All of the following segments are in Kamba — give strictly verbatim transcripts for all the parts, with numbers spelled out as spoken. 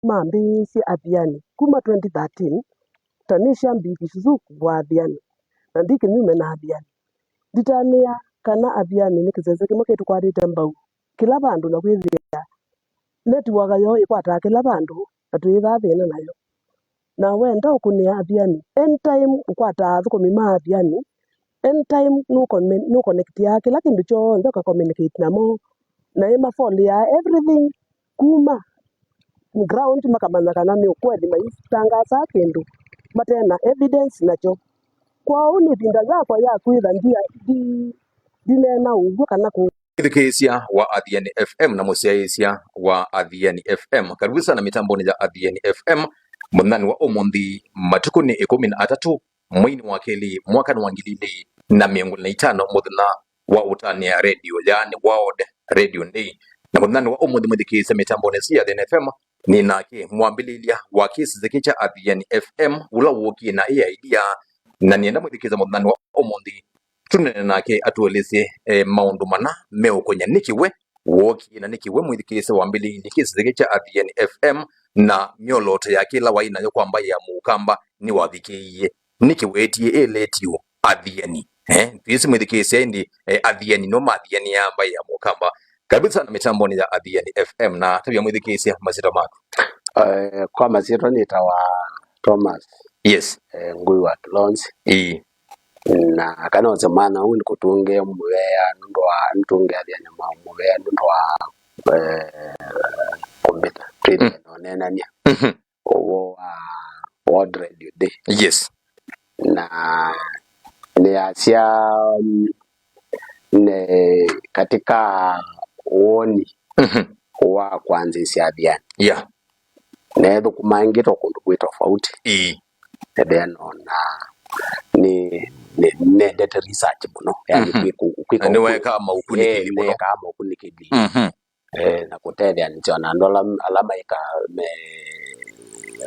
mambĩĩisye Athiani kuma twenty thirteen, Tanisha Mbiki Suzuki wa Athiani, na ndi kĩnyume na Athiani. Nditanĩa kana Athiani nĩ kĩsese kĩmwe kĩtũkwatĩte mbau kĩla vandũ, na kwĩthĩa netiwaka yoo ĩkwataa kĩla vandũ, na tũyĩthaa thĩna nayo. Na wenda ũkũnĩa Athiani, anytime ũkwataa athũkũmi ma Athiani, anytime nũcommen-, nũconnectiaa kĩla kĩndũ kyonthe ũkacommunicate namo, na ĩmafolĩaa everything kuma ground, makamanya kana nĩ ũkweli, maitangasaa kĩndũ mate na evidence nakyo. Kwoou nĩ ĩvinda yakwa ya kwĩtha ndia-, ndi-, ndineena ũw'o kana kũ- Mwĩthukĩĩsya wa Athiani F M na mũsyaĩĩsya wa Athiani F M, karibu sana mĩtambonĩ ya Athiani F M mũthenyanĩ wa ũmũnthĩ, matukũ nĩ ĩkũmi na atatũ mweinĩ wa kelĩ mwakanĩ wa ngili ilĩ na mĩongo ĩlĩ na itano, mũthenya wa ũtanĩa redio, yaani World Radio Day. Na mũthenyanĩ wa ũmũnthĩ, mwĩthukĩĩsya mĩtambonĩ ĩsu ya Athiani F M, nĩ nake mwambĩlĩlya wa kĩsese kĩ kya Athiani F M, ũla wookie na ĩ idea, na nĩenda mwĩthukĩĩsya mũthenyanĩ wa ũmũnthĩ tũneene nake atũelesye, eh, maũndũ mana meũkony'a nĩkĩ we wookie na nĩkĩ we mwĩthukĩĩsya wambĩlĩilye kĩsese kĩ kya Athiani F M, na myolooto yake ĩla waĩ nayo kwa mbaĩ ya Mũkamba nĩwavikĩie. Nĩkĩ weetie ĩ letiu Athiani? Eh, twĩsĩ mwĩthukĩĩsya ĩndĩ, eh, Athiani no mathianĩaa mbaĩ ya Mũkamba. Karibu sana mĩtambonĩ ya Athiani F M, na tavya mwĩthukĩĩsya masyĩtwa maku. Eh, kwa masyĩtwa nĩtawa Thomas, yes, eh, Ngui wa Kilonzi. Ĩĩ. Na kana ũsemana ũu nĩkũtũngĩe mũvea nũndũ wa, nĩtũngĩe Athiani ma mũvea nũndũ wa, eh, kũmbĩta twĩthĩe na ũneenany'a. Mhm. Ũvoo wa World Radio Day. Yes. Na nĩasya, mm, ne, katika woni, mhm, wa kwanzĩsya Athiani. Yeah. Neethũkũma ĩngĩ to kũndũ kwĩ tofauti. Ĩĩ. Ethĩa nona nĩ, nĩ, nendete research mũno. Yani, mhm, kwĩ kũ-, kwĩka, na nĩwekaa maũkunĩkĩli, eh, mũno. Nekaa maũkunĩkĩli. Mhm. Eh, na kũtetheanĩsya na andũ ala, ala maika me,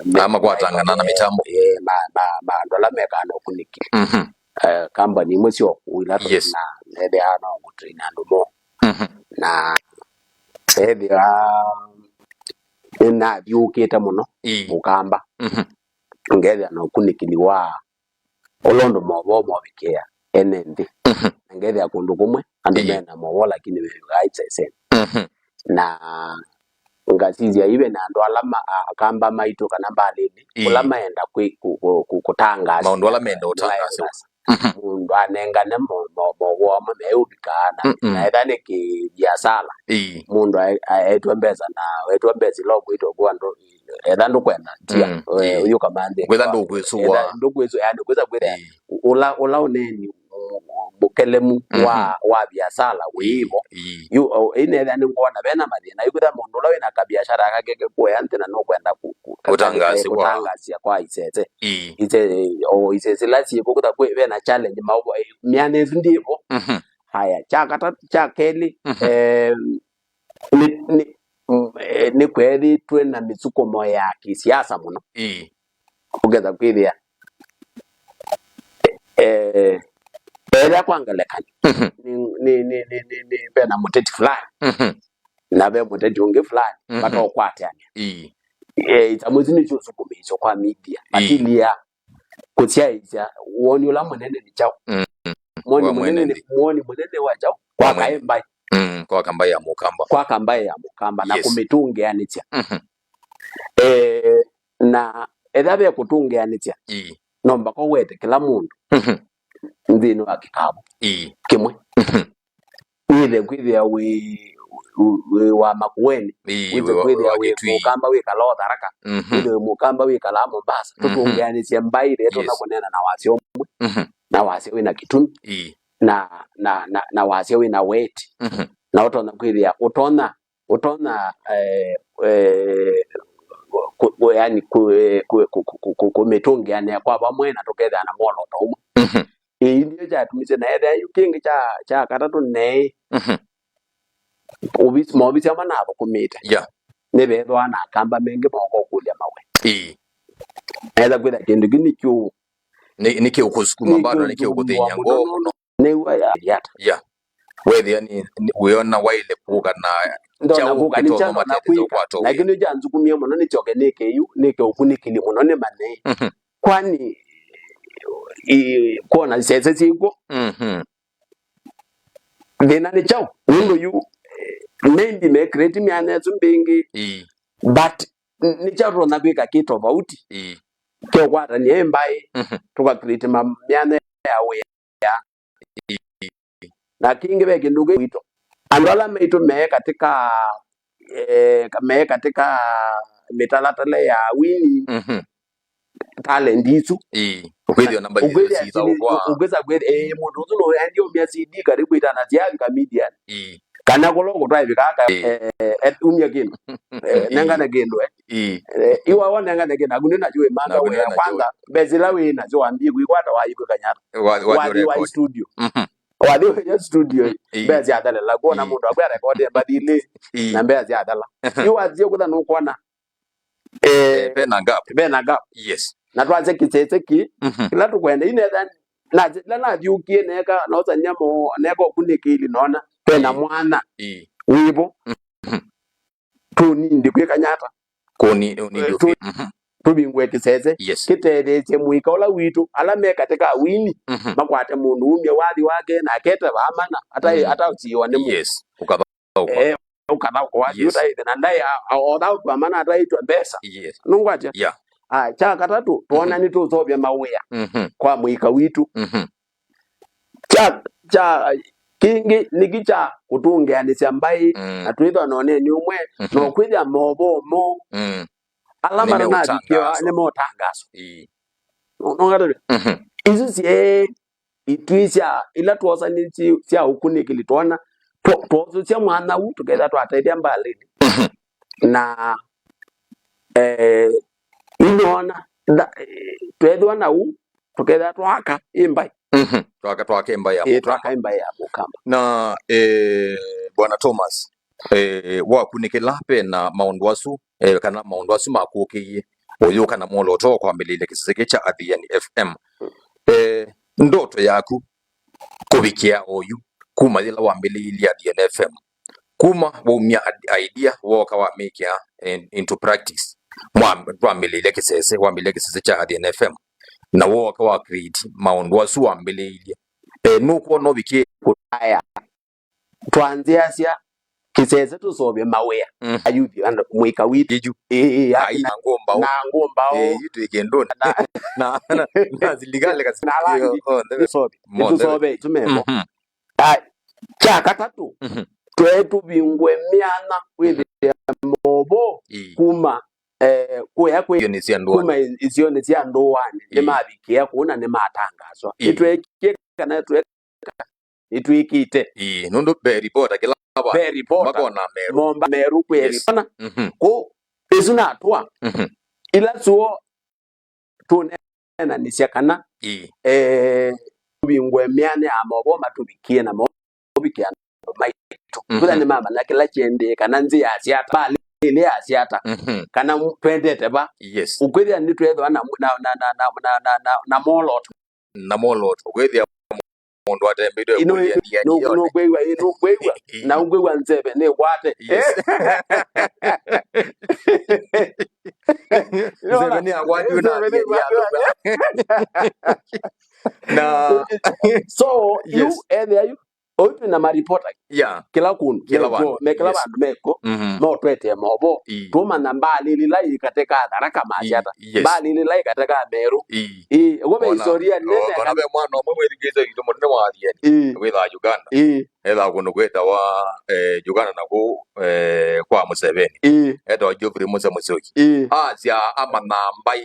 me, ala makwatangana na mĩtambo. Eh, ma, ma, ma, andũ ala mekaa na ũkunĩkĩli. Mhm. Eh, kambani imwe syoku ila, yes, tũina, ethĩa no gũtrain andũ mo. Mhm. Na ethĩa nĩnathiũũkĩte mũno, ĩĩ, Mũkamba. Mhm. Ngethĩa na ũkunĩkĩli wa ũla ũndũ maũvoo movikĩa ene nthĩ. Mhm. Na ngethĩa kũndũ kũmwe andũ, ĩĩ, mena maũvoo lakini mew'aa iseseni. Mhm. Na ngasisya ive na andũ ala ma-, a-, Akamba maitũ kana mbalĩnĩ, ĩĩ, kũla maenda kwĩ-, kũ-, kũ-, kũ-, kũtangaasya maũndũ ala menda ũtangaasya. Mhm. Mũndũ anengane mo-, mo-, maũvoo amwe meũvikaa na, mm-mm, na etha nĩ kĩviasala. Ĩĩ. Mũndũ ae-, aetwe mbesa na wetwa mbesa ila ũkwĩtwa kwa andũ, etha ndũkwenda, tia. Mm, we, ĩĩ, ũyũka manthĩ. Kwĩtha ndũkwĩsũa. Etha ndũkwĩsũa, yani, kwĩtha kwĩtha, ĩĩ, ũla, ũla ũneeni mũkelemu, mhm, wa, wa viasala wĩvo. Ĩĩ. Yu, o, ĩnethĩa nĩngwona vena mathĩna. Yu kwĩtha mũndũ ũla wĩna kabiashara kake ke kũya nthĩ na nũkwenda kũ-, kũ-, kũtangaasya kwa, kũtangaasya kwa isese. Ĩĩ. Ise-, o, isese ila syĩvo kwĩtha kwĩ, vena challenge maũvoo, ĩĩ, mĩana ĩsu ndĩvo. Mhm. Haya, kya katatũ, kya kelĩ, mhm, em, nĩ, nĩ, mm, eh, nĩkweethĩtwe na mĩsukumo ya kĩsiasa mũno. Ĩĩ. Ũketha kwĩthĩa, eh, ethĩa kwa ngelekany'o, mhm, nĩ, nĩ, nĩ, nĩ, nĩ, nĩ, vena mũteti fulani, mhm, na ve mũteti ũngĩ fulani, mhm, matokwatĩanĩa. Ĩĩ. Eh, itamũ isu nĩsyũsukumĩĩsyo kwa media. Ĩĩ. Matilia kũsyaĩĩsya woni ũla mũnene nĩ kyaũ. Mm. Woni wa mũnene mwene nĩ, nthĩ. Woni mũnene wa kyaũ? Wa kwaka mwene. Mbaĩ. Mm, kwaka mbaĩ ya Mũkamba. Kwaka mbaĩ ya Mũkamba na, yes, kũmĩtũngĩanĩsya. Mhm. Eh, na etha ve kũtũngĩanĩsya, ĩĩ, no mpaka ũwete kĩla mũndũ, mhm, nthĩnĩ wa kĩkavũ, ĩĩ, kĩmwe. Mhm. Wĩthe kwĩthĩa wĩ, wĩ, wĩ wa Makueni. Ĩĩ, wĩthe wĩ wa, kwĩthĩa wĩ wa Kitui. Mũkamba wĩkalaa Tharaka. Mhm. Wĩthe wĩ Mũkamba wĩkalaa Mombasa. Mhm. Tũtũngĩanĩsye mbaĩ ĩla, yes, tũna kũneena na wasya ũmwe. Mhm. Na wasya wĩna kĩtumi. Ĩĩ. Na, na, na, na wasya wĩna weti. Mhm. Na ũtonya kwĩthĩa, ũtonya, ũtonya, eh, eh, kũ-, kũ-, yani, kũ-, eh, kũ-, kũ-, kũ-, kũ-, kũ-, kũmĩtũngĩanĩa kwa vamwe na tũkethĩa na mwolooto ũmwe. Mhm. Ĩĩ, ndio kyatumisye. Na ethĩa yu kĩngĩ kya, kya katatũ neĩ, mhm, ovisi, maovisi amwe nathũkũmĩte. Yeah. Nĩvethĩwa na Akamba mengĩ maũka ũkũlya mawe. Ĩĩ. Etha kwĩtha kĩndũ kĩu nĩ kĩũ. Nĩ, nĩ kĩũkũsukuma, nĩ bado nĩ kĩũkũthĩny'a ngoo mũno. Nĩw'a ya ata? Yeah. Wethĩa nĩ, nĩ, wĩona waĩle kũka na Ndona kũka, nĩ kya ndona kwĩka, lakini kyanzukumie mũno nĩ kyoke nĩke yu, nĩke ũkunĩkĩli mũno nĩ mane. Mhm. Kwani, i, kwona sese syĩkw'o. Mhm. Thĩna nĩ kyaũ? Nũndũ yu, maybe me create myanya ĩsu mbingĩ, ĩĩ, but n-, nĩ kyaũ tũtonya kwĩka kĩ tofauti? Ĩĩ. Kya ũkwatany'a ĩ mbaĩ, mhm, tũka create ma-, myanya ya wĩa. Na kĩngĩ ve kĩndũ kĩ witũ. Andũ ala maitũ me katika, eh, me katika mĩtalatala ya wini, mhm, talent isu. Ĩĩ. Ũkwĩthĩa namba isu ũkwĩthĩa sitha ũkwa. Ũkwĩsa kwĩthĩa, eh, mũndũ ũsu no endi umia C D karibu itana sya comedian. Ĩĩ. Kana kũla ũkũtwaĩvĩkaa ka, ĩĩ, eh, eh, umia kĩndũ. Eh, ĩĩ, nengane kĩndũ, eh. Ĩĩ. Eh, iwa wonengane kĩndũ, naku nĩ nacho wĩmanga. Naku nĩ wĩa nacho. Kwanza, mbesa ila wĩ nacho wambie kwĩkwata waĩkwĩka nyata. Wa-, wathi wathi wa record studio. Mhm. Wathi ũya studio, ĩĩ, mbesa syathelela, kuona, ĩĩ, mũndũ akwĩa rekodi mbathi ilĩ, ĩĩ, na mbesa syathela. Aha. Yu wathie kũtha nũkwona, eh, eh, vena gap. Vena gap. Yes. Na twasya kĩsese kĩ, mhm, kĩla tũkwenda, inetha, na, na nathiũkie neka, nosany'a mo, neka ũkunĩkĩli nona, vena, ĩĩ, mwana, ĩĩ, wĩvo. Mhm. Tũnindi kwĩka nyata. Kũni, ũnindi, eh, ũfi-, tũ-, mhm, tũvingũe kĩsese. Yes. Kĩtetheesye mũika ũla witũ, ala me katika wini, mhm, makwate mũndũ umye wathi wake, na akete vaamana, ata-, mm, atausiwa nĩ mũndũ. Yes. Ũkathaũkwa. Eh, ũkathaũkwa wathi, yes, ũtaĩthe, na ndaĩ a-, a-, othaũkwa mana ataĩtwe mbesa. Yes. Nũngwatya? Yeah. Ah, kya katatũ, twona, mhm, nĩtũũseũvya mawĩa, mhm, kwa mũika witũ. Mhm. Kya, kya, kĩngĩ nĩkĩ kya kũtũngĩanĩsya mbaĩ, mm, na twĩthwa na ũneeni ũmwe, mhm, na ũkwĩthĩa maũvoo moo, mm, ala matanavikĩwa nĩmeũtangaswa. Ĩĩ. Nũngatĩte? Mhm. Isu syee ituĩ sya, ila twosanĩtye sya ũkunĩkĩli, twona, twa-, twosũsya mwanya ũu, tũkethĩa twatethya mbalĩnĩ. Mhm. Na, eh, nĩnoona, nda-, eh, tweethĩwa na ũu, tũkethĩa twaaka ĩ mbaĩ. Mhm. Twaka, twaka ĩ mbaĩ ya, ĩĩ, Mũkamba. Twaka ĩ mbaĩ ya Mũkamba. Na, eh, Bwana Thomas, eh, wakunĩkĩla ve na maũndũ asu, eh, kana maũndũ asu makũkĩie, ũyũka na mwolooto wa kwambĩlĩlya kĩsese kya Athiani F M. Eh, ndoto yaku kũvikĩa oyu, kuma yĩla wambĩlĩilye Athiani F M, kuma waumya ad-, idea, wooka wamĩkĩa in-, into practice, mwa-, twambĩlĩilye kĩsese, wambĩlĩilye kĩsese kya Athiani F M, na wooka wa create maũndũ asu wambĩlĩilye. Eh, nũkwona ũvikĩe kũtaya? Twanzĩasya kĩsese tũseũvye mawĩa, mhm, ayuthi, andũ, mũika witũ. Ĩyu. Ĩĩ, ĩĩ, ai, na, na ngũmbaũ. Na ngũmbaũ. Ĩĩ, yu twĩ kĩndũnĩ. Na, na, na, na silikalĩ kasi-, na alangi, onthe. Nĩseũvye. Monthe. Nĩtũseũvye, tũmemo. Mhm. Ah, kya katatũ, mhm, twaĩ tũvingũe myanya wĩthĩa maũvoo, ĩĩ, kuma, eh, kũya kwĩ, isionĩ sya ndũanĩ, kuma i-, isionĩ sya ndũanĩ, ĩĩ, nĩmavikĩa kũu na nĩmatangaswa. Ĩĩ. Nĩtweekie kana twe-, nĩtwĩkĩte. Ĩĩ, nũndũ ve reporter kĩla va-, ve reporter, makona merũ. Momba merũ kwĩ, yes, reporter. Mhm. Kũ, ĩsu natũa. Mhm. Ila suo tũneenanĩsya kana, ĩĩ, eh, tũvingũe myanya ya maũvoo matũvikĩe na maũvikĩe andũ maitũ. Mhm. Kwĩtha nĩmamanya kĩla kyendee, kana nzĩ yasya ata, mbalĩ ĩlĩ yasya ata, mhm, kana twendete va. Yes. Ũkwĩthĩa nĩtwethĩwa na, na, na mwolooto. Na mwolooto. Ũkwĩthĩa mũndũ atembĩtwe, ino, kũlya ndia nũ-, ndio. Nũkwĩw'a, ĩ, nũkwĩw'a. Na ũkwĩw'a nzeve nĩ kwate. Yes. Nzeve nĩ akwatio na nzeve nĩ ndia, ndia. Na so, yu, yes, ethĩa yu, oyu twĩ na maripota. Yeah. Kĩla kũndũ. Kĩla vandũ. Me kĩla, yes, vandũ meko. Mhm. No twetee maũvoo. Ii. Tũmanya mbalĩ ĩla ĩ katĩ ka Tharaka Machata. Ii, yes. Mbalĩ ĩla ĩ katĩ ka Merũ. Ii. Ii, ũguo ve historia nene. Ona ve mwana ũmwe mwĩthukĩĩsya witũ mũnene wa Athiani. Ii. Wĩthaa Uganda. Ii. Ethaa kũndũ kwĩtawa, eh, Uganda na kũu, eh, kwa Museveni. Ii. Etawa Geoffrey Musa Musyoki. Ii. Asya amanya mbaĩ,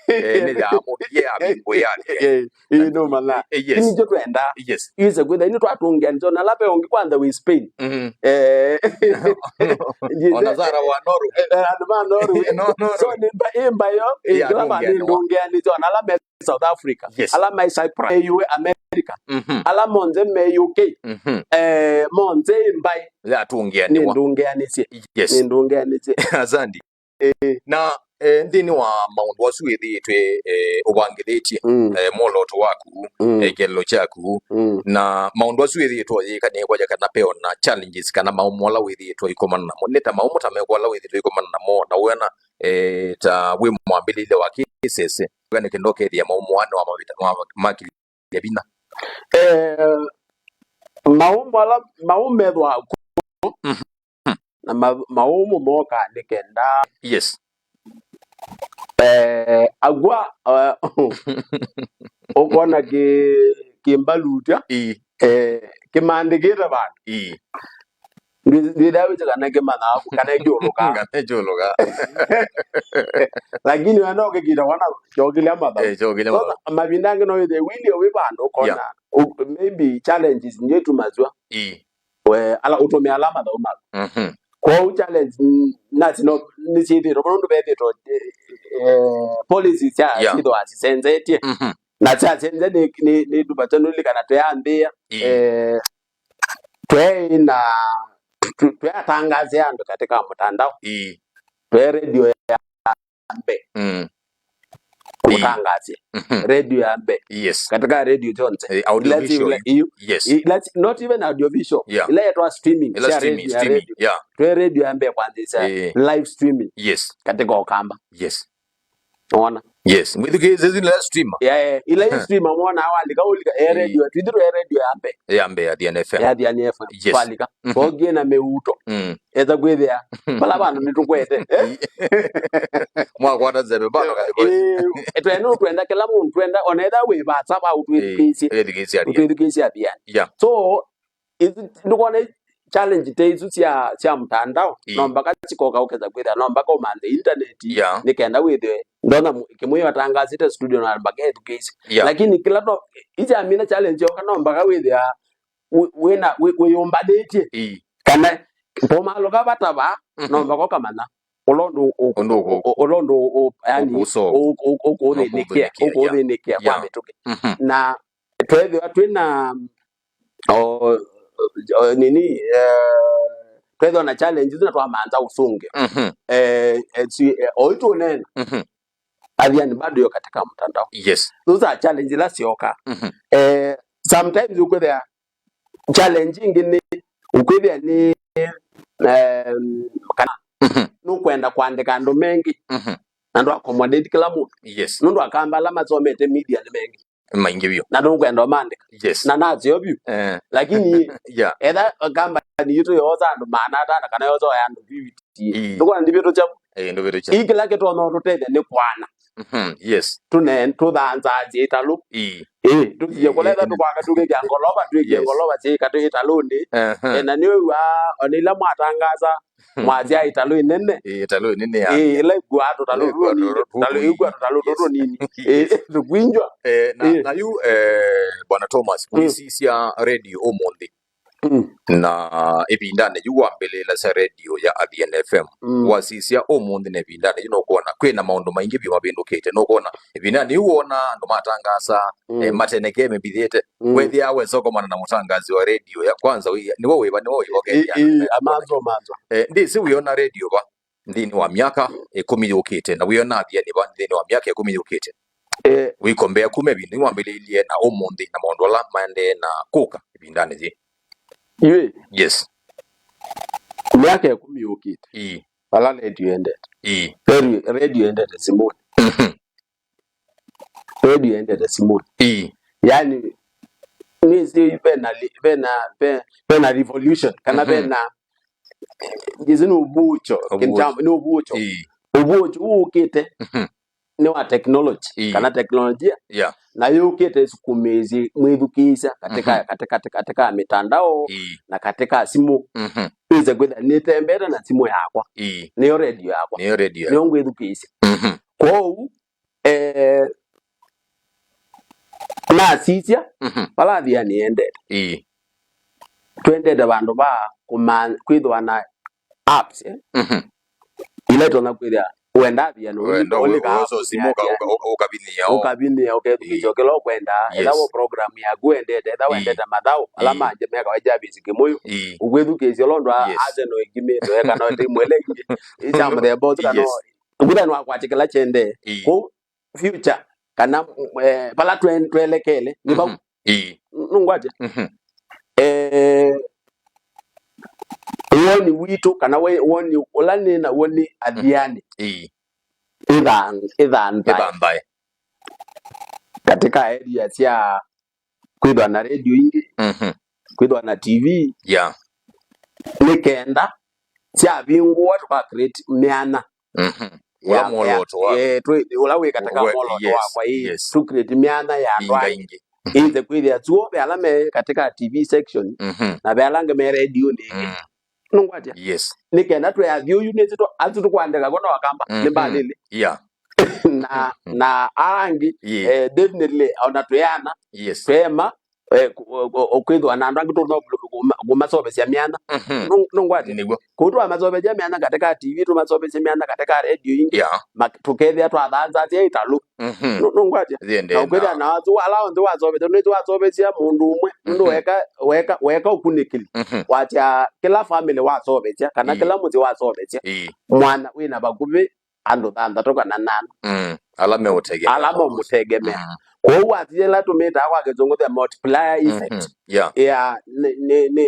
eh, nĩ ya mũthia ya mbingũ ya Athiani. Ii. Ii, nũmanya. Eh, yes. Nĩkyo twenda. Yes. Ise kwĩtha, ĩndĩ twatũngĩa nĩ twona ala ve ũngĩ kwanza wĩ Spain. Mhm. Eh, ona Sarah wa Norway. Eh, eh, andũ ma Norway. No, no, so, no. Nĩ mba-, ĩ mbaĩ yo, ĩ, yeah, kĩla vandũ ndũngĩanĩsya, ona ala me South Africa. Yes. Ala me Cyprus. Ĩ, yu America. Mhm. Ala monthe me U K. Mhm. Eh, monthe ĩ mbaĩ. Yatũngĩanĩwa. Nĩ ndũngĩanĩsye. Yes. Nĩ ndũngĩanĩsye. Asante. Eh. Na eh, nthĩnĩ wa maũndũ asu wĩthĩĩtwe, eh, ũvangĩthĩtye, mm, eh, mwolooto waku, mm, eh, kĩeleelo kyaku, mm, na maũndũ asu wĩthĩĩtwe ũyĩka nĩ kwasya kana ve o na challenges kana maũmũ ala wĩthĩĩtwe ũikomana namo, nĩ ta maũmũ ta meko ala wĩthĩĩtwe ũikomana namo, na wĩona, eh, ta wĩ mwambĩlĩlya wa kĩsese, nĩ kenda ũkethĩa maũmũ aa nĩ wa mavĩta ma, ma kĩlya vinya. Eh, maũmũ ala, maũmũ methwa kuo, mhm, na ma-, maũmũ moka nĩ kenda, yes, eh, agwa, eh, ũkona kĩ, kĩmbalutya, ii, eh, kĩmaandĩkĩte vandũ. Ii. Ndwĩthĩa wĩsĩ kana kĩmanyaa kana ĩkyũlũka. Kana ĩkyũlũka. Lakini wenda ũkĩkita wana kyokĩlya mathaũ. Eh, kyokĩlya mathaũ. Sasa, mavinda angĩ no wĩthĩe wĩlĩ wĩ vandũ ũkona, yeah, u-, maybe challenges nĩ ĩtumasw'a. Ii. We, ala, ũtũmĩa ala mathaũ maku. Mhm. Kwoou challenge, mm, nasi no, nĩsyĩthĩtwe, nũndũ vethĩtwe, eh, eh, policies sya, yeah, syĩthĩwa sisenzetye. Mhm. Na syasenze nĩ, nĩ, nĩ ndumbatwe nũlikana tweambĩĩa, ii, eh, tweĩ na, twe-, tweatangaze andũ katika mtandao. Ii. Twe radio ya mbee, mm, kũtangaze. Mhm. Radio ya mbee. Yes. Katika radio zonthe. Eh, audio visual. Ila si-, ila, iyo. Yes. Ila si-, not even audio visual. Yeah. Ila yetwa streaming. Ila sya streaming, radio, ya streaming, radio. Yeah. Twe radio ya mbee kwanzisha, eh, live streaming. Yes. Katika Ukamba. Yes. Ona. Yes. Mwĩthukĩĩsye zile streamer. Yeah, yeah. Ila i streamer mwana walika ulika, eh, eh, radio. Twithirwe radio ya mbee. Ya mbee ya Thiani F M. Ya Thiani F M. Yes. Walika. Mhm. Twokie na mĩuto. Mm. Etha kwĩthĩa vala vandũ nĩtũkwete, eh? Mwakwata nzeve bado kaliko. Eh, twenda, twenda kĩla mũndũ, twenda, ona etha wĩ vasa vau, twĩthukĩĩsye. Eh, twĩthukĩĩsye Athiani. Twĩthukĩĩsye Athiani. Yeah. So, isu, ndũkona challenge ta isu sya, sya mtandao, ii, no mpaka sikoka ũkesa kwĩthĩa, no mpaka ũmanthe internet, yeah, nĩ kenda wĩthĩwe. Ndona mũ-, Kĩmũyũ atangasĩte studio na mpaka ethukĩĩsye. Yeah. Lakini kĩla no, isyamina challenge yoka, no mpaka wĩthĩa wĩ-, wĩna, wĩ-, wĩyũmbanĩtye. Ii. Kana pomalũka vata va, mhm, no mpaka ũkamanya ũla ũndũ ũ-, ũndũ ũkũ-, ũ-, ũla ũndũ ũ-, yani, ũkũsolve, ũ-, ũ-, ũkũthĩnĩkĩa, ũkũthĩnĩkĩa, yeah, ũkũthĩnĩkĩa kwa, yeah, mĩtũkĩ. Mhm. Na twethĩwa twĩna, o, o, nini, eh, twethĩwa na challenges na twamanza ũsũngĩo. Mhm. Eh, eh, si, eh, o itũnena. Mhm. Athiani bado yo katika mtandao. Yes. Those are challenge ila sioka. Mhm. Eh, sometimes ukwithia challenge ingi ni ukwithia ni, em, kana, mhm, nukwenda kwandika andu mengi, mhm, na ndwa accommodate kila mundu. Yes. Nundu Akamba ala masomete media ni mengi. Maingi vyu. Na nukwenda umandika. Yes. Na nasyo vyu. Eh. Lakini, yeah, etha company yitu yosa andu maana atano kana yosa ya andu fifty. Ii. Ndukona ndivyo tucha. Eh, ndivyo tucha. Ii kila kĩtonya ũtũtethya nĩ kwana. Mhm, yes. Tũne-, tũthanzasye ĩtalũ. Ii. Ii, tũthie kũla etha tũkwaka tũkĩkĩa ngolova, twĩkĩe, yes, ngolova syĩka twĩ ĩtalũnĩ. Aha. Eh, na nĩwĩw'aa ona ila mwatangaza, hmm, mwasya ĩtalũ ĩnene. Ii, ĩtalũ ĩnene ya. Ii, ila ĩkuaa tũtalũ tũnini. Ĩla ĩkuaa tũtalũ tũnini. Ĩĩ, tũkwinjwa. Eh, na, ĩĩ, na yu, eh, Bwana Thomas, mm, wĩsisya radio ũmũnthĩ. Mm. Na ĩvindanĩ yu wambĩlĩĩlasya redio ya Athiani F M, mm, wasisya ũmũnthĩ na ĩvindanĩ yu nũkwona kwĩna maũndũ maingĩ vyũ mavĩndũkĩte. Nũkwona ĩvindanĩ yu wona andũ matangasa, mm, eh, matenekee mĩvithĩte. Mm. Wethĩaa wesa ũkomana na mũtangazi wa redio ya kwanza, wĩ-, nĩwe wĩva, nĩwe wĩva ũkethĩa. Ĩ, ĩ, amazo, amazo. Eh, ndĩsĩ wĩona redio va nthĩnĩ wa myaka ĩkũmi yũkĩte, na wĩona Athiani va nthĩnĩ wa myaka ĩkũmi yũkĩte? Eh. Wĩkombea kuma ĩvinda yu wambĩlĩĩlye na ũmũnthĩ na maũndũ ala maendee na kũka ĩvindanĩ yĩĩ? Ĩĩ. Yes. Myaka ĩkũmi yũkĩte. Ii. Vala redio yendete. Ii. Redio, redio yendete simũnĩ. Mhm. Redio yendete simũnĩ. Ii. Yani, nĩsĩ vena li-, vena, ve-, vena revolution, kana, mhm, vena, njĩsĩ nĩ ũvuũkyo, ũvuũkyo. Kĩnjam-, nĩ ũvuũkyo. Ii. Ũvuũkyo ũũ ũkĩte, mhm, nĩ wa technology, ii, kana teknolojia. Yeah. Na yũkĩte ĩsukumĩĩsye mwĩthukĩĩsya katika, mhm, katika, katika, katika mitandao, ii, na katika simũ. Mhm. Wĩse kwĩthĩa nĩtembeete na simũ yakwa. Ii. Nĩyo redio yakwa. Nĩyo redio yakwa. Nĩyo ngwĩthukĩĩsya. Mhm. Kwoou, eh, nasisya, mhm, vala Athiani yendete. Ii. Twendete vandũ va kũma-, kwĩthĩwa na apps, eh? Mhm. Ila itonya kwĩthĩa wenda Athiani, wenda, ũli-, ũli-, ũlika app, ũkosa simũ, ũka-, Athiani, ũka-, ũka-, ũkavinĩa, ũkavinĩa, ũkethukĩĩsya, ii, kĩla ũkwenda, yes, etha wo program yaku wendete, etha, ii, wendete mathaũ ala, ii, mangĩ mekawa Jarvis Kĩmũyũ, ii, ũkwĩthukĩĩsya ũla ũndũ a-, yes, Arsenal ĩkimĩtwe, kana timu ĩla ĩngĩ, ĩ kya mũthemba ũsu, kana, yes, Ngutha nĩwakwatya kĩla kyendee. Ĩĩ. Kũu future, kana, eh, vala twe-, twelekele, nĩ vau. Mhm. Ĩĩ. Nũngwatya? Mhm. Eh, woni witũ, kana we-, woni ũla nĩ naw'o nĩ Athiani. Ĩĩ. Ĩthan-, ĩthanthae. Ĩthanthae. Katika area sya kwĩthwa na radio ingĩ, mhm, kwĩthwa na T V, yeah, nĩ kenda syavingũwa tũka create myanya. Mhm. Ũla ya, ya, mwolooto wa eh, twĩ, ũla wĩ katika we-, mwolooto yes, wakwa, ĩĩ, yes, tu create myanya ya andũ inga angĩ. Ingĩ. Mhm. Ĩthe kwĩthĩa tuo ve ala me katika T V section, mhm, na ve ala angĩ me radio nĩ ingĩ. Mm. Nũngwatya? Yes. Nĩ kenda twĩ Athiani, nĩ tũ-, asu tũkwandĩka kwona Wakamba, nĩ, mhm, Mbalili. Yeah. Na, mhm, na ala angĩ, yeah, eh, definitely, ona twĩ ana, yes, twema, eh, ku-, ku-, ku-, kwĩthwa na andũ angĩ tũno kuma-, kũmasovesya myanya. Mhm. Nũ-, nũngwatya? Nĩw'o. Kũu twamasovesya myanya katika T V, tũmasovesya myanya katika radio ingĩ. Yeah. Ma-, tũkethĩa twathanzasya ĩtalũ. Mhm. Nũ-, nũngwatya? Ziendee na ũkwĩthĩa na. Na asu ala onthe wasovetye, nĩtũ wasovetye mũndũ ũmwe, nũndũ, mhm, weka, weka, weka ũkunĩkĩli. Mhm. Watya kĩla family wasovetye, kana, ĩĩ, kĩla mũsyĩ wasovetye, ĩĩ, mwana wĩna vakuvĩ andũ thanthatũ kana nana. Mm. Ala meũtegemea. Ala mũno. Momũtegemea. Mm. Kwoou watya ĩla tũmĩtaa kwa kĩsũngũ the multiplier effect. Mhm. Yeah. Ya, nĩ, nĩ,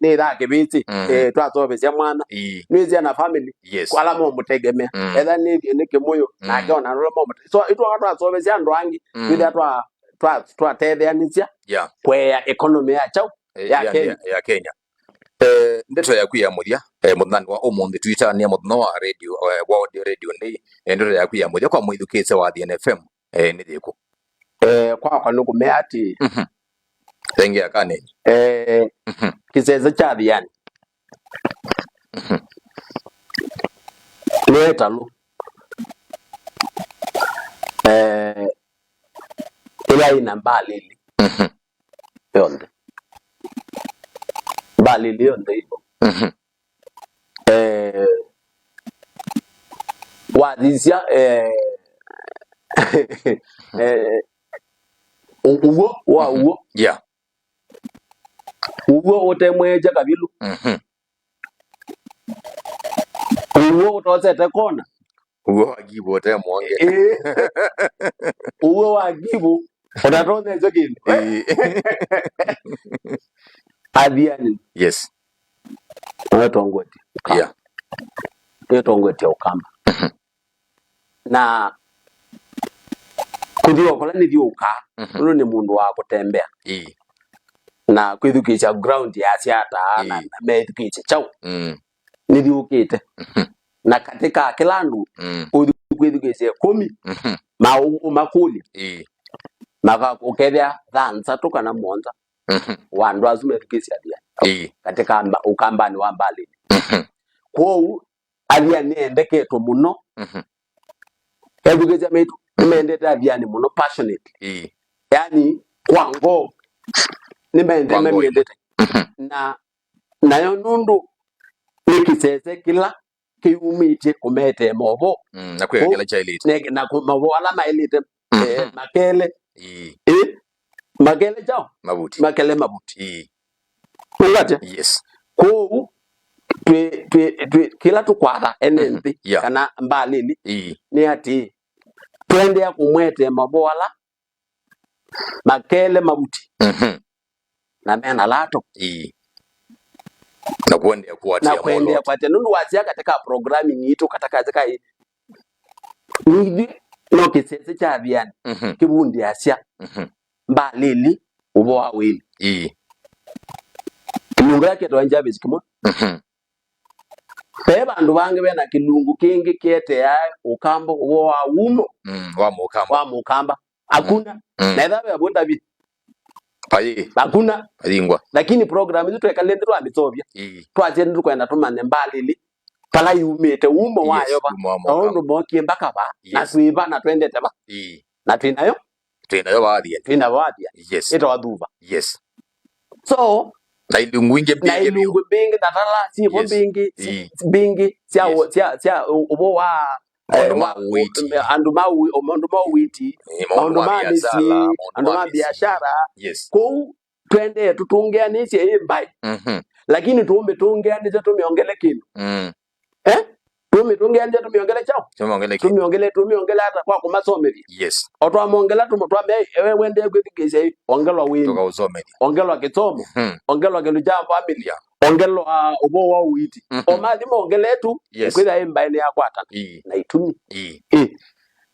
nĩ ĩthaa kĩvĩsĩ, mhm, eh, twasovesya mwana. Ĩĩ. Nĩwĩsĩ na family. Yes. Kwa ala momũtegemea. Mm. Etha nĩ, nĩ kĩmũyũ, mm, nake ona nũla momũte-, so, itwaka twasovesya andũ angĩ, mm, twĩthĩa twa, twa, twatetheanĩsya, yeah, kũea economy ya kyaũ, eh, ya, ya Kenya. Ya, ya Kenya. Eh, ndeto yaku ya mũthya, eh, mũthenyanĩ wa ũmũnthĩ, twĩtanĩa mũthenya wa radio, eh, World Radio Day, eh, ndeto yaku ya mũthya kwa mwĩthukĩĩsya wa Athiani F M, eh, nĩ yĩkũ? Eh, kwakwa nĩ kũmea atĩ, mhm, tengea kaneni, eh, mhm, kĩsese kya Athiani, mhm, nĩ ĩtalũ, eh, ĩla ĩna Mbalili, mhm, yonthe. Mbalili yonthe ĩvo. Mhm. Eh, wathisya, eh, eh, ũ-, ũw'o wa, mhm, ũw'o. Yeah. Ũw'o ũtemweekya kavilũ. Mhm. Ũw'o ũtosete kona. Ũw'o wa ngivu ũte mwonge. Ĩĩ. Ũw'o wa ngivu ũtatonyesyo kĩndũ. Ĩĩ. Athiani. Yes. Nĩtongotie Ũkamba. Yeah. Nĩtongotie Ũkamba. Mhm. Na kũthiũũka kũla nĩthiũũkaa, mhm, nũndũ nĩ mũndũ wa kũtembea. Ĩĩ. Na kwĩthukĩĩsya ground yasya ata, na, ĩĩ, na methukĩĩsya kyaũ. Mm. Nĩthiũũkĩte. Mhm. Na katĩ ka kĩla andũ, mm, ũthi kwĩthukĩĩsya ĩkũmi, mhm, ma ũ-, ũmakũlya. Ĩĩ. Maka-, ũkethĩa thanthatũ kana mũonza, mhm, wa andũ asu methukĩĩsya Athiani. Ĩĩ. Katĩ ka mba-, Ũkambanĩ wa Mbalili. Mhm. Kwoou, Athiani nĩendeketwe mũno. Mhm. Ethukĩĩsya maitũ, mhm, nĩmendete Athiani mũno passionately. Ĩĩ. Yaani, kwa ngoo, nĩmende-, kwa ngoo ĩmwe. Nĩmamendete. Mhm. Na, nayo nũndũ nĩ kĩsese kĩla kĩyumĩtye kũmetee maũvoo. Mm, na kwĩka kĩla kyaĩlĩte. Ne-, na kũ-, maũvoo ala maĩlĩte, mhm, eh, makele. Ĩĩ. Ĩ, makele kyaũ? Mavuti. Makele mavuti. Ĩĩ. Ũngatya? Yes. Kwoou, twĩ, twĩ, twĩ, kĩla tũkwatha ene, mhm, nthĩ, yeah, kana Mbalili, ĩĩ, nĩ atĩ, tũendea kũmwetee maũvoo ala makele mavuti. Mhm. Na mena lato. Ĩĩ. Na kũendeea kũatĩĩa. Na kũendeea mwolooto. Kũatĩĩa. Nũndũ wasya katika programming yitũ, katika katika ĩ-, nithyĩ no kĩsese kya Athiani, mhm, kĩvundĩasya, mhm, Mbalili ũvoo wa wĩlĩ. Ĩĩ. Kĩlungu kĩla kĩtawa Jarvis Kĩmwa. Mhm. Ve vandũ vangĩ vena kĩlungu kĩngĩ kĩeteae Ũkamba ũvoo wa wumo. Mm, wa Mũkamba. Wa Mũkamba. Hakuna. Mm. Na ĩtha ve avo ndavi. Ayi. Hakuna. Ayingwa. Lakini program ĩsu twekalĩte twamĩseũvya. Ĩĩ. Twasye nĩtũkwenda tũmanye Mbalili. Vala yumĩte, wumo, yes, wayo va. Wumo wa Mũkamba. Na ũndũ mokie mpaka va. Na, yes, twĩ va na twendete va. Ĩĩ. Na twĩ nayo. Twĩ nayo va Athiani. Twĩ nayo va Athiani. Yes. Ĩtawa thuva. Yes. So, na ilungu ingĩ, na mbingĩ, ilungu mbingĩ, na tala, syĩvo, yes, mbingĩ, si-, ii, mbingĩ, sya, yes, ũ-, sya, sya ũ-, ũvoo wa, maũndũ, eh, ma wa, ũiiti, andũ ma ũ-, maũndũ ma ũiiti, ii, maũndũ, maũndũ ma, ma mĩsyĩ, biasala, maũndũ, andũ ma, ma mĩsyĩ, biashara. Yes. Kũu, twendee tũtũngĩanĩsye ĩ mbaĩ. Mhm. Lakini tũũmĩtũngĩanĩsya tũmĩongele kĩndũ. Mm. Eh? Tũmĩ-, tũngĩendie tũmĩongele kyaũ? Tũmĩongele kĩ? Tũmĩongele, tũmĩongele ata kwa kũmasomeria? Yes. O twamongela tũmũ-, twambĩa, "Ewe wendee kwĩthukĩĩsya ĩ, ongelwa wĩmi, tũkaũsomeria, ongelwa kĩsomo, mhm, ongelwa kĩndũ kya family, yeah, ongelwa ũvoo wa ũiiti." Mhm. O mathi mongele tu, yes, kwĩthĩa ĩ mbaĩ nĩyakwatana. Ii. Na itumi. Ii. Ĩ.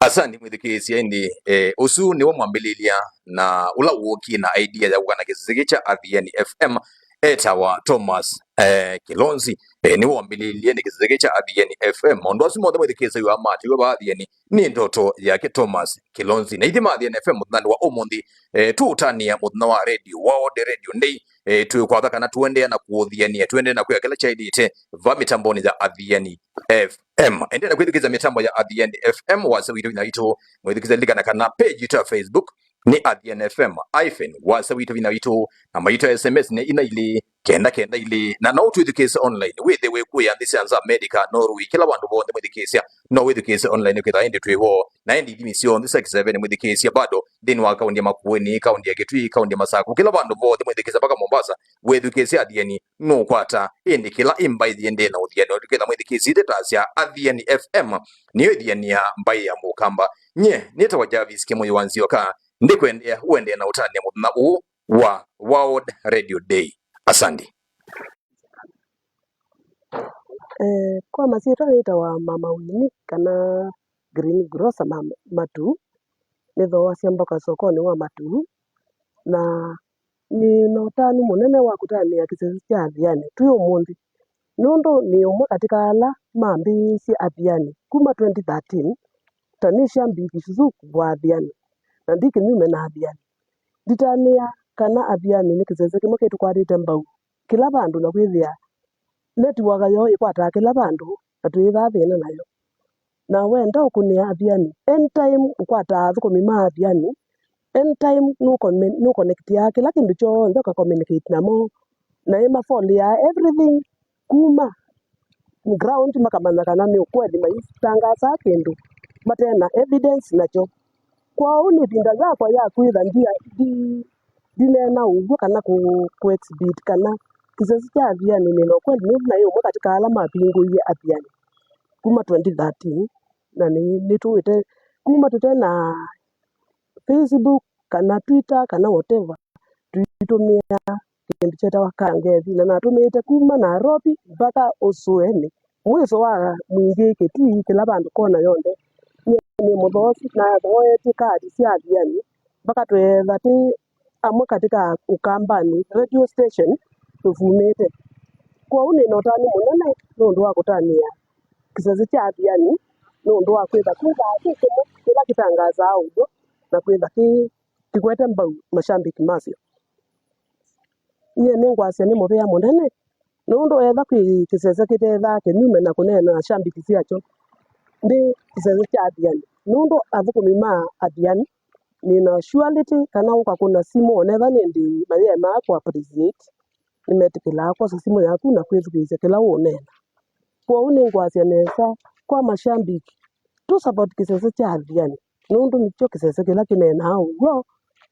Asante mwĩthukĩĩsya, ĩndĩ, eh, ũsu nĩwe mwambĩlĩlya na ũla wũkie na idea ya kũkana kĩsese kya Athiani F M etawa Thomas, eh, Kilonzi. Eh, nĩwe wambĩlĩlye nĩ kĩsese kya Athiani F M. Maũndũ asu monthe mwĩthukĩĩsya yu amatiwe va Athiani nĩ ndoto yake Thomas Kilonzi. Na ithyĩ ma Athiani F M mũthenyanĩ wa ũmũnthĩ, eh, tũũtanĩa mũthenya wa radio, World Radio Day, eh, twĩkwatha kana tũendeea na kũũthiania, tũendeea na kwĩa kĩla kyaĩlĩte va mĩtambonĩ ya Athiani F M. Endeea na kwĩthukĩĩsya mĩtambo ya Athiani F M, wasya witũ, vinya witũ, mwĩthukĩĩsya, lilikana kana page yitũ ya Facebook nĩ Athiani F M hyphen wasya witũ, vinya witũ, namba yitũ ya S M S nĩ ina ilĩ kenda kenda ilĩ, na no ũtwĩthukĩĩsye online wĩthĩwe kũya nthĩ sya nza, America, Norway, kĩla vandũ vonthe mwĩthukĩĩsya, no wĩthukĩĩsye online kwĩthĩwa ĩndĩ twĩ vo, na ĩndĩ ithimi syonthe sya kĩseve nĩ mwĩthukĩĩsya bado nthĩnĩ wa kaunti ya Makueni, kaunti ya Kitui, kaunti ya Masaku, kĩla vandũ vonthe mwĩthukĩĩsya mpaka Mombasa, wĩthukĩĩsye Athiani nũkwata, ĩndĩ kĩla ĩ mbaĩ yĩendee na ũthiani, ũndũ kĩla mwĩthukĩĩsya itetasya Athiani F M nĩyo ĩthiania mbaĩ ya Mũkamba. Nye nĩtawa Jarvis Kĩmũyũ wa Nzioka, ndĩkwendea ũendee na ũtanĩa mũthenya ũũ wa World Radio Day. Asante. Eh, kwa masyĩtwa nĩtawa Mama Winnie kana Green Grocer Mama Matu, nĩthooasya mboka sokonĩ wa Matu, na nĩ na ũtanu mũnene wa kũtanĩa kĩsese kya Athiani twĩ ũmũnthĩ, nũndũ nĩ ũmwe katĩ ka ala mambĩĩisye Athiani kuma twenty thirteen, ta nĩ shambiki suku wa Athiani, na ndi kĩnyume na Athiani. Nditanĩa kana Athiani nĩ kĩsese kĩmwe kĩtũkwatĩte mbau kĩla vandũ, na kwĩthĩa netiwaka yoo ĩkwataa kĩla vandũ, na twĩĩthaa thĩna nayo. Na wenda ũkũnĩa Athiani, anytime ũkwataa athũkũmi ma Athiani, anytime nũkome-, nũkonektiaa kĩla kĩndũ kyonthe, ũkakomunicate namo, na ĩmafolĩaa everything kuma ground, makamanya kana nĩ ũkweli, maitangaasaa kĩndũ mate na evidence nakyo. Kwoou nĩ ĩvinda yakwa ya kwĩtha ndia-, ndi-, ndineena ũw'o kana kũ-, kũ-exhibit kana kĩsese kya Athiani nĩ na ũkweli, nũndũ naĩ ũmwe katĩ ka ala mavingũie Athiani kuma twenty thirteen, na nĩ, nĩtũĩte kuma tũte na Facebook kana Twitter kana whatever, tũitũmĩaa kĩndũ kyetawa Kangethi, na natũmĩĩte kuma Nairobi mpaka Ũsũenĩ, mwĩso wa Mwingĩ, Kitui, kĩla vandũ kona yonthe. Nyie nĩ mũthoosi, nathooetye kaati sya Athiani mpaka tweetha twĩ amwe katĩ ka Ũkambanĩ radio station tũfumĩte. Kwoou nĩ na ũtanu mũnene nũndũ wa kũtanĩa kĩsese kya Athiani, nũndũ wa kwĩtha kwĩthaa kĩ kĩmwe kĩla kĩtangaasaa ũw'o na kwĩtha kĩ kĩkwete mbau mashambiki masyo. Nyie nĩngwasya nĩ mũvea mũnene, nũndũ etha kwĩ kĩsese kĩtethaa kĩnyume na kũneena na shambiki syakyo, ndĩ kĩsese kya Athiani, nũndũ athũkũmi ma Athiani nĩ na surety kana ũkakũna simũ onetha nĩ ndĩĩ mayĩemaa kũ appreciate, nĩmetĩkĩlaa kwosa simũ yaku na kwĩthukĩĩsya kĩla ũũneena. Kwoou nĩngwasya nesa kwa mashambiki, tũ support kĩsese kya Athiani, nũndũ nĩkyo kĩsese kĩla kĩneenaa ũw'o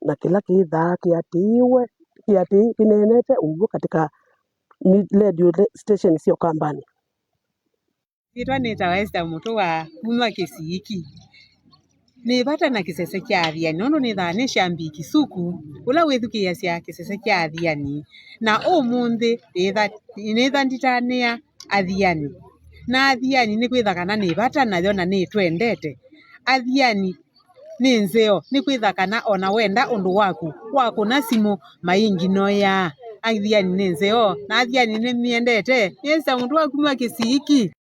na kĩla kĩthaa kĩatĩĩwe, kĩatĩĩ kĩneenete ũw'o katĩ ka mi-, radio le-, station sya Ũkambanĩ. Nĩtawa Esther Mũtũa kuma Kĩsiiki. Nĩ vata na kĩsese kya Athiani, nũndũ nĩthaa nĩ shambiki suku, ũla wĩthukĩĩasya kĩsese kya Athiani. Na ũmũnthĩ, nĩtha-, nĩtha nditanĩa Athiani. Na Athiani nĩkwĩtha kana nĩ vata nayo na nĩtwendete. Athiani nĩ nzeo, nĩkwĩtha kana ona wenda ũndũ waku, wakũna simũ, mainginoea. Athiani nĩ nzeo, na Athiani nĩmyendete. Nĩ Esther Mũtũa kuma Kĩsiiki.